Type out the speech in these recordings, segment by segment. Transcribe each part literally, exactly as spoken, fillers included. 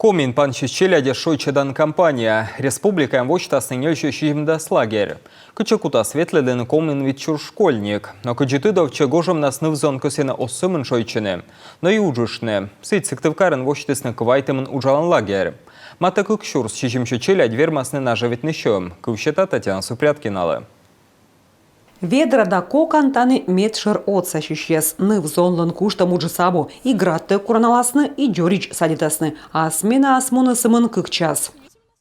Комиын пансис челядьӧс шойччӧдан кампания. Республикаын восьтасны нёльсё сизимдас лагерь, кытчӧ кутас ветлӧдлыны комын вит сюрс школьник. Но кыдзи тыдовтчӧ, гожӧмнас ныв-зон кӧсйӧны оз сӧмын шойччыны, но и уджыштны. Сідз, Сыктывкарын восьтісны квайтымын уджалан лагерь. Матӧ кык сюрс сизимсё челядь вермасны нажӧвитны сьӧм. Кыв сета Татьяна Супряткиналы. Ведра да кокан — тані медшӧр отсасьысьяс. Ныв-зонлӧн куштӧм уджыс абу: и градтӧг кураналасны, и дзоридз садитасны. А сменаыс муні сӧмын кык час.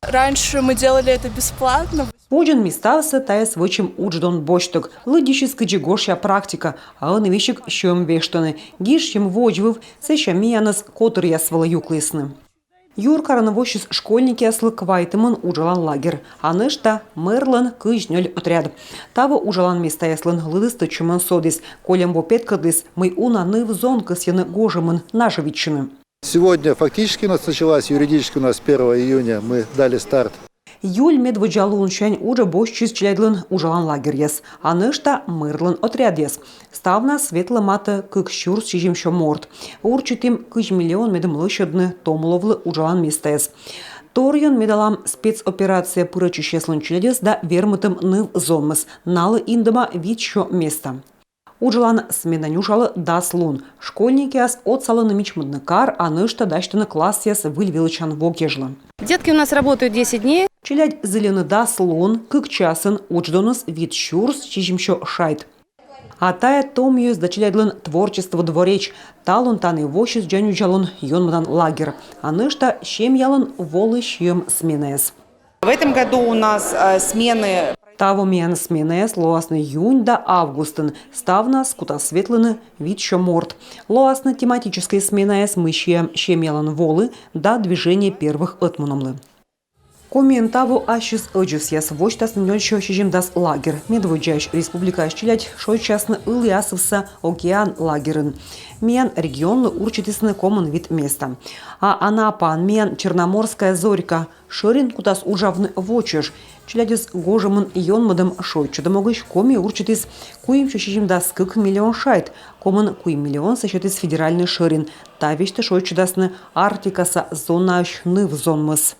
Раньше мы делали это бесплатно. Водзын ми ставсӧ тайӧс вӧчим удждон босьттӧг. Лыддьысис кыдзи гожся практика, а ӧні весиг сьӧм вештӧны. Гижсим водзвыв, сэсся миянӧс котыръяс вылӧ юклісны. Юркарын воссис школьникъяслы квайтымын уджалан лагерь. А нӧшта мэрлӧн кызь нёль отряд. Таво уджалан местаяслӧн лыдыс тӧдчымӧн содіс. Кольӧм во петкӧдліс, мый уна ныв-зон кӧсйӧны гожӧмын нажӧвитчыны. Сегодня фактически у нас началась, юридически у нас первого июня мы дали старт. Июль медводдза лунсянь уже босьтчис челядьлӧн уджалан лагерьяс, а нӧшта мэрлӧн отрядъяс. Ставнас ветлӧ матӧ кык сюрс сизимсё морт. Урчитім кызь миллион, медым лӧсьӧдны томуловлы уджалан местаяс. Торйӧн медалам спецоперацияӧ пырӧдчысьяслӧн челядьӧс да вермытӧм ныв-зонмӧс. Налы индӧма вит сё места. Уджалан смена нюжалӧ дас лун. Школьникъяс отсалӧны мичмӧдны кар, а нӧшта дасьтӧны классъяс выль велӧдчан во кежлӧ. Детки у нас работают десять дней. Челядь зільӧны дас лун, кык часын, удждоныс вит сюрс сизимсё шайт. А тайӧ том йӧз да челядьлӧн творчество дворец. Талун тані воссис дзанюдзалун, ёнмӧдан лагерь. А нӧшта семьялӧн волысь сьӧм сменаяс. В этом году у нас э, смены. Таво миян сменаяс лоасны юнь да августын. Ставнас кутас ветлыны вит сё морт. Лоасны тематическӧй сменаяс, мый сиӧм семьялӧн волы да движение первых ӧтмунӧмлы. Комиын таво ассьыс ӧдзӧсъяс. Восьтасны нёльсё сизимдас лагерь. Медводдзаысь республикаысь челядь шойччасны Ылі асывса «Океан» лагерын. Миян регионлы урчитісны комын вит места. А Анапаын миян «Черноморская зорька» шӧрин кутас уджавны во чӧж. Челядьӧс гожӧмын ёнмӧдӧм-шойччӧдӧм могысь Коми урчитіс куимсё сизимдас кык миллион шайт. Комын куим миллионсӧ сетіс федеральнӧй шӧрин. Та весьтӧ шойччӧдасны Арктикаса зонаысь ныв-зонмӧс.